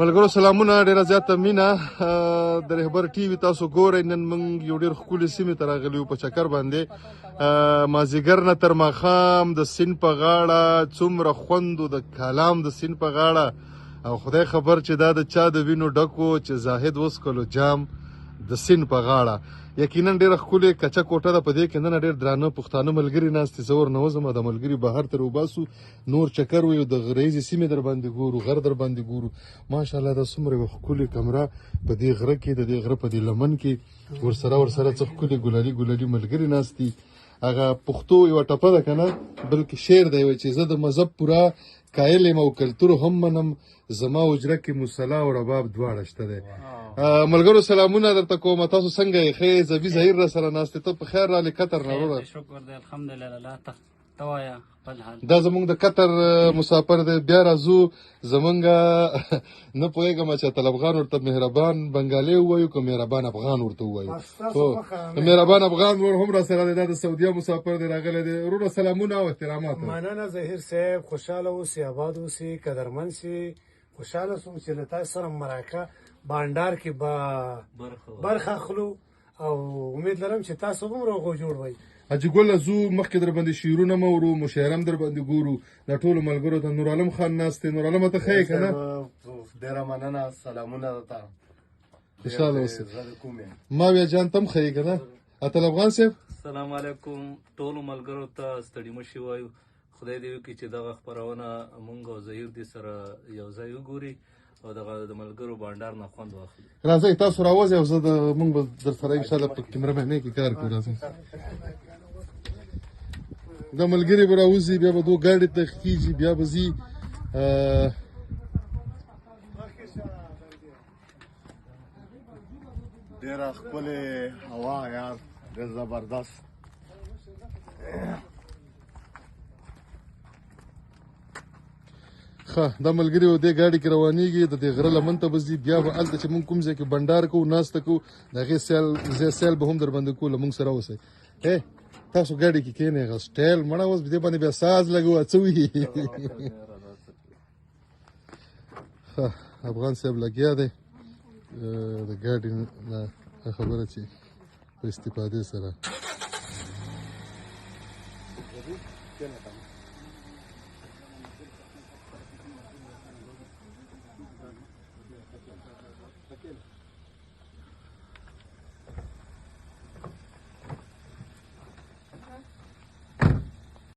ملګرو سلامونه، ډیره زیاته مینه. د رهبر ټي وي تاسو ګورئ. نن موږ یو ډیر ښکلي سیمې ته راغلي یو په چکر باندې. مازیګر نه تر ماښام د سیند په غاړه څومره خوند و، د کلام د سیند په غاړه، او خدای خبر چې دا د چا د وینو ډک و چې زاهد وڅکلو جام د سیند په غاړه. یقینا ډیره ښکلې کچه کوټه ده. په دې کې نن ډیر درانه پښتانه ملګري ناست دي. زه ورنوځم، د ملګري بهر تر وباسو، نور چکر ویو، د غریزې سیمې در باندې ګورو، غر در باندې ګورو. ماشاءالله دا څومره یوه ښکلې کمره په دې غره کې، د دې غره په دې لمن کې ورسره ورسره څه ښکلې ګلالي ګلالي ملګري ناست دي. هغه پښتو یوه ټپه ده که نه، بلکې شعر دی، وایي چې زه د مذهب پوره قایل یم او کلتور هم منم، زما حجره کې مصلا او رباب دواړه شته دی. ملګرو سلامونه درته کوم، تاسو څنګه یې؟ ښه یې؟ ذبي ظهیر را سره ناست دی. ته په خیر راغلې قطر نه وروره؟ شکر دی، الحمدلله. الله ته ته وایه خپل حال. دا زمونږ د قطر مسافر دی. بیا راځو، زمونږ نه پوهېږم چې اتل افغان ورته مهربان بنګالی ووایو که مهربان افغان ورته ووایو. خو مهربان افغان ورور هم را سره دی، دا د سعودیا مسافر دی، راغلی دی. وروره سلامونه او احترامات. مننه ظهیر صاحب، خوشحاله اوسې، آباد اوسې، قدرمن سې. خوشحاله سوم چې له تاسو سره مرکه بانډار کې به برخه اخلو او امید لرم چې تاسو هم روغ او جوړ وئ. حاجي ګله ځو مخکې در باندې شعرونه مه اورو، مشاعره هم در باندې ګورو. دا ټولو ملګرو ته نور عالم خان ناست دی. نور عالم ته ښه یې که نه؟ ډېره مننه، سلامونه درته. خوشحاله اوسې. ماویا جان ته هم ښه یې که نه؟ اتل افغان صاحب السلام علیکم ټولو ملګرو ته، ستړي مه شي وایو. خدای دې وکړي چې دغه خپرونه مونږ او ظهیر دې سره یو ځای وګوري او دغه د ملګرو بانډار نه خوند واخلي. راځئ تاسو راوځئ او زه د مونږ به در سره انشاءالله په کیمره مینې کې کار کوو. راځئ دا ملګري به راوځي، بیا به دوه ګاډي ته خیږي، بیا به ځي. ډېره ښکلې هوا یار، ډېر زبردست. ښه دا ملګري به دې ګاډي کې روانېږي، د دې غره لمن ته به ځي، بیا به هلته چې موږ کوم ځای کې بنډار کوو، ناسته کوو، د هغې سیل ځای سیل به هم در باندې کوو. له موږ سره اوسئ. تاسو ګاډي کې کښېنئ، هغه سټایل مړه اوس دې باندې بیا ساز لګوه څه وي. ښه افغان صاحب لګیا دی د ګاډي نه خبره چې په استفادې سره.